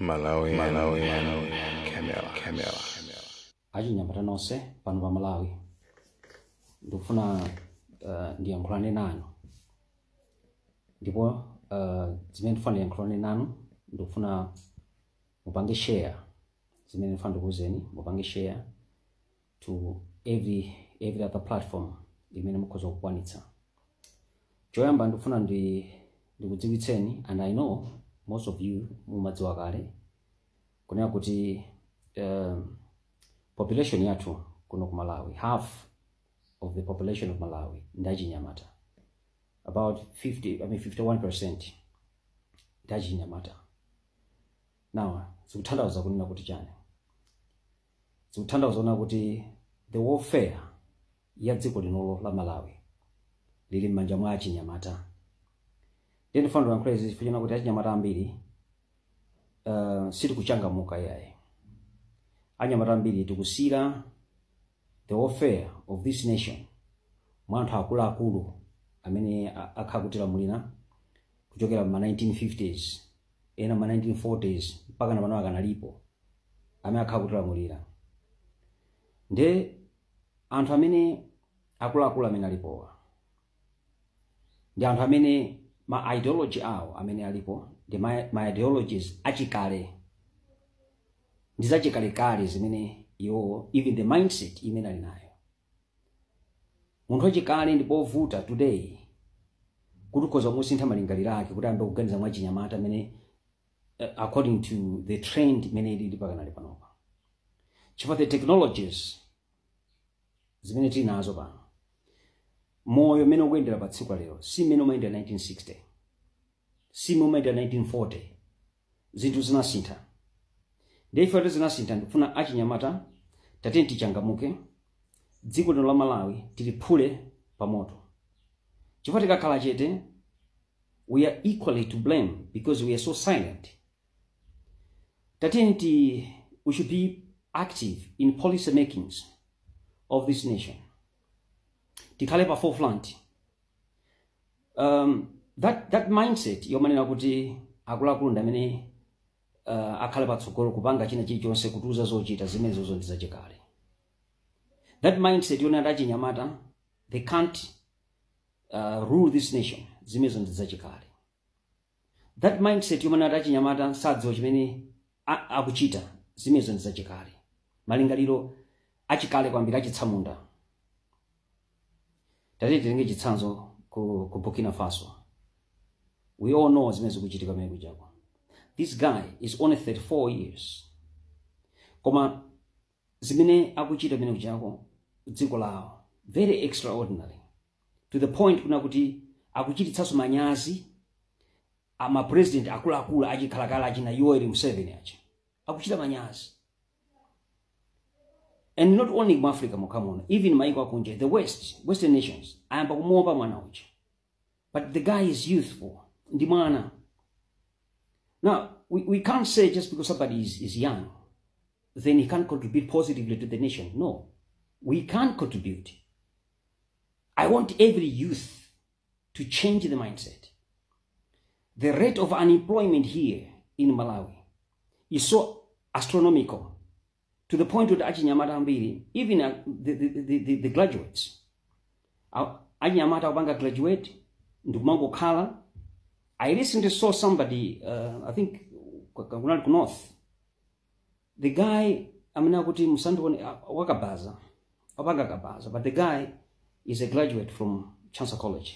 Malawi, Malawi, Camera, Camera. Achinyamata nonse pano pa Malawi, ndikufuna ndiyankhulane nanu. Ndipo zimene ndifuna ndiyankhulane nanu, ndikufuna mupange share zimene ndifuna ndikuwuzeni, mupange share to every other platform imene mukhoza kukwanitsa. Choyamba, ndikufuna ndikudziwitseni, and I know most of you mumadziwa kale, kunena kuti population yathu kuno ku Malawi, half of the population of Malawi ndi achinyamata, about 50, I mean 51% ndi achinyamata. Now, zikutanthauza kunena kuti chani? Zikutanthauza kunena kuti the welfare ya dziko linolo la Malawi lili m'manja mwa achinyamata. Ndiye ndifuna ndiyankhule izi chifukwa kuti achinyamata ambiri sitikuchangamuka yayi. Anyamata ambiri tikusira the welfare of this nation mwa anthu akuluakulu amene akhala kutilamulira kuchokera ma 1950s, ena ma 1940s, mpaka na pano akanalipo amene akhala kutilamulira. Nde anthu amene akuluakulu amene alipowa ndi anthu amene ma ideology awo amene alipo ndi ma ideologies achikale, ndi zachikalekale zimene iwo, even the mindset imene ali nayo munthu wachikale, ndipovuta today kuti ukhoza musintha malingaliro ake kuti ayambe kuganiza mwachinyamata amene according to the trend imene ilili pakanali panopa, chifukwa the technologies zimene tili nazo pano, moyo umene ukuyendera pa tsiku lero si mmene umayendera 1960, si mmene umayendera 1940. Zinthu zinasintha. Ndiye ife zinasintha, ndikufuna achinyamata tatiyeni tichangamuke, dziko lino la Malawi tiliphule pamoto, chifukwa tikakhala chete, we are equally to blame because we are so silent. Tatiyeni we should be active in policy makings of this nation, tikhale pa forefront. That mindset yomanena kuti akuluakulu ndi amene akhale patsogolo kupanga china chilichonse, kutiuza zochita, zimenezozo ndi zachikale. That mindset yonena achinyamata they can't rule this nation, zimenezo ndi zachikale. That mindset yomanena achinyamata sadziwa chimene akuchita, zimenezo ndi zachikale, malingaliro achikale kwambiri, achitsamunda. Tati titenge chitsanzo ku Burkina Faso. We all know zimene zikuchitika kumene kujako. This guy is only 34 years, koma zimene akuchita kumene kujako, dziko lawo, very extraordinary, to the point kuna kuti akuchititsanso manyazi ama president akuluakulu achikhalakhala, achina Yoweri Museveni acha, akuchita manyazi. And not only mu Africa mokhamuno, even maiko akunja, the western nations ayamba kumuopa mwana uja. But the guy is youthful, ndi mwana. Now, we can't say just because somebody is young, then he can't contribute positively to the nation. No, we can contribute. I want every youth to change the mindset. The rate of unemployment here in Malawi is so astronomical, to the point that achinyamata ambiri, even the graduates, achinyamata akupanga graduate ndikumangokhala. I recently saw somebody, I think kunali ku north, the guy amene akuti musandione, wakabaza, wapanga kabaza, but the guy is a graduate from Chancellor College,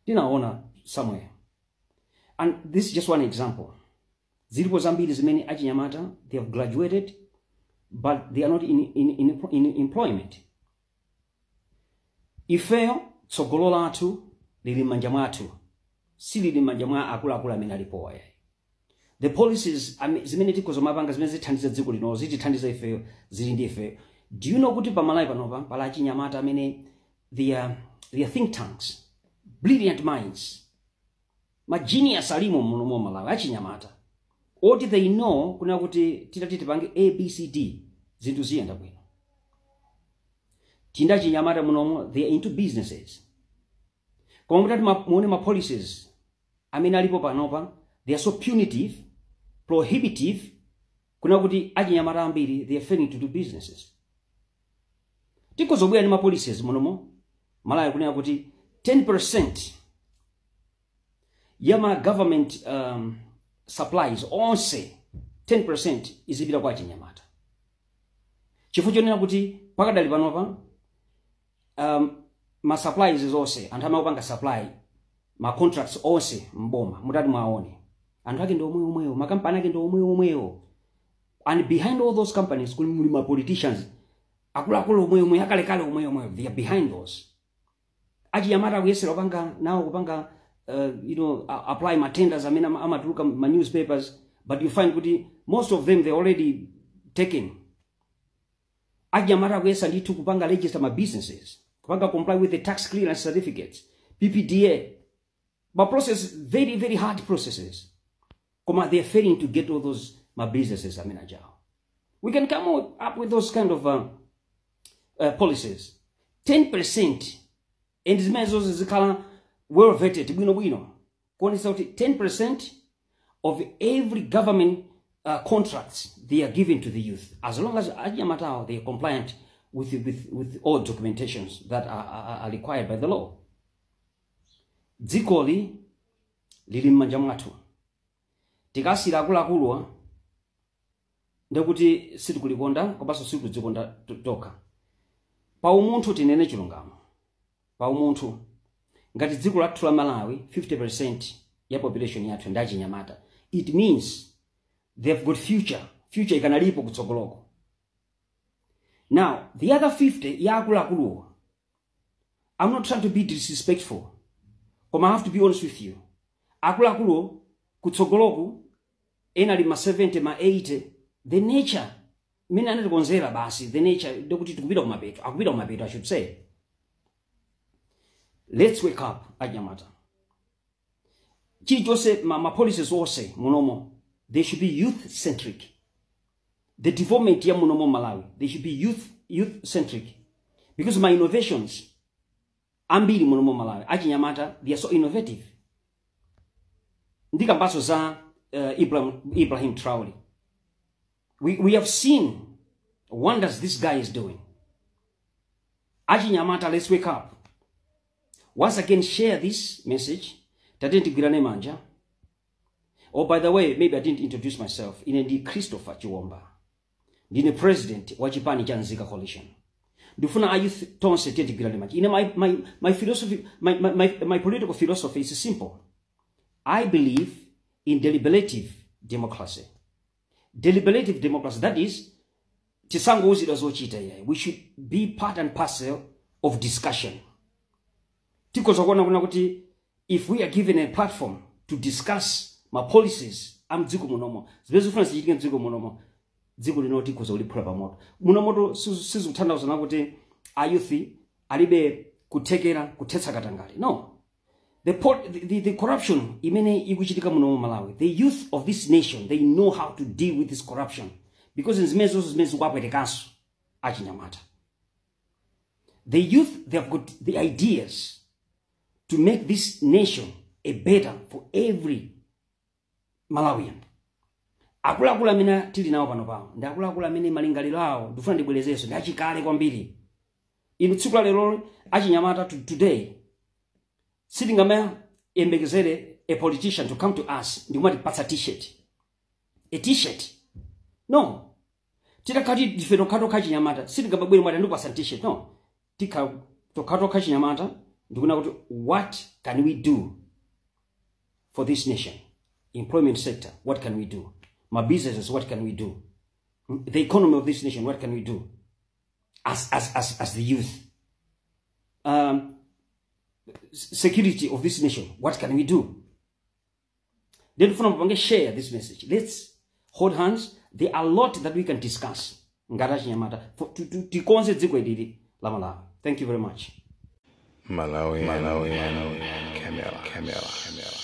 ndinaona somewhere. And this is just one example. Zilipo zambiri zimene achinyamata, they have graduated but they are not in employment. Ifeyo tsogolo lathu lili m'manja mwathu, silili m'manja mwa akuluakulu amene alipowa yayi. The policies zimene tikhoza mapanga, zimene zithandiza dziko lino, zitithandiza ifeyo, zili ndi ifeyo. Do you know kuti pamalawi panopa pali achinyamata amene they are think tanks, brilliant minds, ma genius alimo muno mu Malawi, achinyamata oti they know kunena kuti titati tipange ABCD, zinthu ziyenda bwino. Tinda achinyamata munomo, they are into businesses, koma mutati muone ma policies amene alipo panopa, they are so punitive. prohibitive kuna kuti achinyamata ambiri, they are failing to do businesses. Tikozobwera ndi ma policies munomo Malawi kunena kuti 10% ya ma government supplies onse, 10% izipita kwa achinyamata, chifukwa chonena kuti pakadali panopa ma supplies zonse, anthu amakupanga supply, ma contracts onse mboma, mutati mwaone, anthu ake ndi omwe omwewo, makampani ake ndi omwe omwewo, and behind all those companies kuli muli ma politicians akuluakulu omwe omwe akalekale omwe omwe. They are behind those. Achinyamata akuyesera kupanga nawo, kupanga apply ma tenders amene amatuluka ma newspapers, but you find kuti most of them, they already taken. Achinyamata akuyesa ndithu kupanga register ma businesses, kupanga comply with the tax clearance certificates, PPDA, but process, very very hard processes, koma they are failing to get all those ma businesses amene ajawo. We can come up with those kind of policies, 10%, and zimene zonse zikhala well vetted bwinobwino, kuonetsa kuti 10% of every government contracts, they are given to the youth, as long as achinyamatawo, they are compliant with all documentations that are required by the law. Dzikoli lili m'manja mwathu. Tikasira akuluakuluwa, ndekuti sitikulikonda komanso sitikudzikonda tokha. Pa umunthu, tinene chilungamo, pa umunthu, ngati dziko lathu la Malawi, 50% ya population yathu ndi achinyamata, it means they've got future. Future ikanalipo kutsogoloko. Now the other 50 ya akuluakuluwa, I'm not trying to be disrespectful, koma I have to be honest with you, akuluakuluwo kutsogoloku ena ali ma 70, ma 80. The nature imene anatikonzera basi, the nature, ndikuti tikupita kumapeto, akupita kumapeto, I should say. Let's wake up, anyamata. Chilichonse, ma policies onse munomo, they should be youth centric. The development ya munomo Malawi, they should be youth centric, because ma innovations ambiri munomo Malawi, achinyamata, they are so innovative. Ndikambaso za Ibrahim Traore. We have seen wonders this guy is doing. Achinyamata, let's wake up. Once again, share this message. Tatiyeni tigwirane manja. Oh, by the way, maybe I didn't introduce myself. Ine ndi Christopher Chiwomba, ndine president wa chipani cha Nzika Coalition. Ndifuna a youth tonse tiye tigwirane manja. Ine my philosophy, my political philosophy is simple. I believe in deliberative democracy. Deliberative democracy, that is, tisangouzidwa zochita iyayi. We should be part and parcel of discussion. Tikhoza kuona kuna kuti if we are given a platform to discuss ma policies amdziko munomo, zimene zifuna zichitike mdziko munomo, dziko lino tikhoza kuliphula pamoto munomoto. Sizikutanthauza nakuti a youth alibe kuthekera kuthetsa katangale, no. The corruption imene ikuchitika munomo Malawi, the youth of this nation, they know how to deal with this corruption, because zimene zonse zimene zikuapwetekanso achinyamata. The youth, they have got the ideas to make this nation a better for every Malawian. Akuluakulu amene tili nawo pano pawo ndi akuluakulu amene malingaliro awo, ndifuna ndibwerezenso, ndi achikale kwambiri. Inu, tsiku la lero achinyamata, today sitingamayembekezere a politician to come to us ndikumatipatsa T-shirt, a T-shirt, no. Titakati ndife tokhatokha achinyamata, sitingababwere mwati andikupasa T-shirt, no. Tikha tokhatokha achinyamata ndikuna kuti what can we do for this nation? Employment sector, what can we do? Ma businesses, what can we do? The economy of this nation, what can we do as the youth? Security of this nation, what can we do? Then ndifuna mupange share this message. Let's hold hands. There are a lot that we can discuss ngati achinyamata tikonze dziko ilili la Malawi. Thank you very much. Malawi, Malawi, Camera, Camera, Camera.